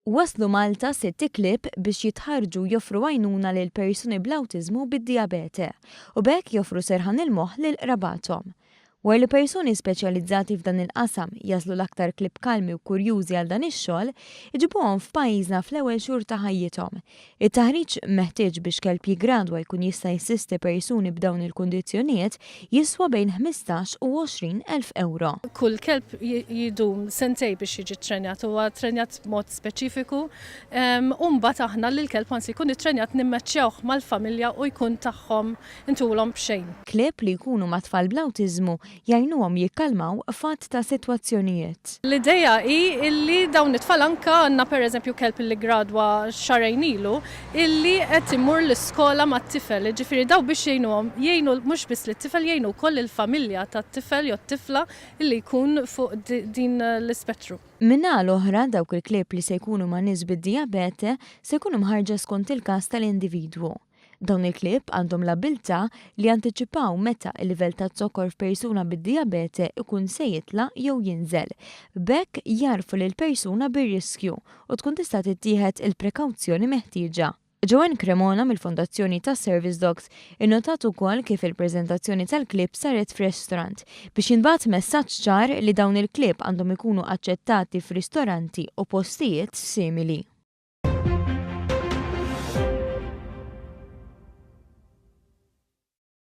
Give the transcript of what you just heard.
Waslu Malta sitt iklieb biex jitħarrġu u joffru għajnuna lil persuni bl-awtiżmu u bid-dijabete, u b'hekk joffru serħan il-moħħ lil qrabathom. Wara li persuni speċjalizzati f'dan il-qasam jagħżlu l-aktar klieb kalmi u kurjużi għal dan ix-xogħol, iġibuhom f'pajjiżna fl-ewwel xhur ta' ħajjithom. It-taħriġ meħtieġ biex kelb jiggradwa jkun jista' jassisti persuni b'dawn il-kundizzjonijiet jiswa bejn 15 u 20 elf ewro. Kull kelb jdum sentej biex jiġi ttrenjat, huwa ttrenjat b'mod speċifiku u mbagħad aħna lill-kelb once jkun ittrenjat nimmeċċjawh mal-familja u jkun tagħhom intulhom b'xejn. Klieb li jkunu ma' tfal bl-awtiżmu jgħinuhom jikkalmaw f'għadd ta' sitwazzjonijiet. L-idea hi illi dawn it-tfal anke għandna pereżempju kelb illi ggradwa xahrejn ilu illi qed imur l-iskola mat-tifel, jiġifieri dawn biex jgħinuhom, jgħinu mhux biss lit-tifel jgħinu wkoll lill-familja tat-tifel jew t-tifla illi jkun fuq din l-ispettru. Min-naħa l-oħra, dawk il-klieb li se jkunu ma' nies bid-dijabete se jkunu mħarrġa skont il-każ tal-individwu. Dawn il-klieb għandhom l-abbiltà li jantiċipaw meta l-livell taz-zokkor f'persuna bid-dijabete jkun se jitla' jew jinżel. B'hekk jgħarrfu lill-persuna bir-riskju u tkun tista' tittieħed il-prekawzjoni meħtieġa. Joanne Cremona mill-Fondazzjoni tas-Service Dogs innotat ukoll kif il-preżentazzjoni tal-klieb saret f'restaurant biex jintbagħat messaġġ ċar li dawn il-klieb għandhom ikunu aċċettati f'ristoranti u postijiet simili.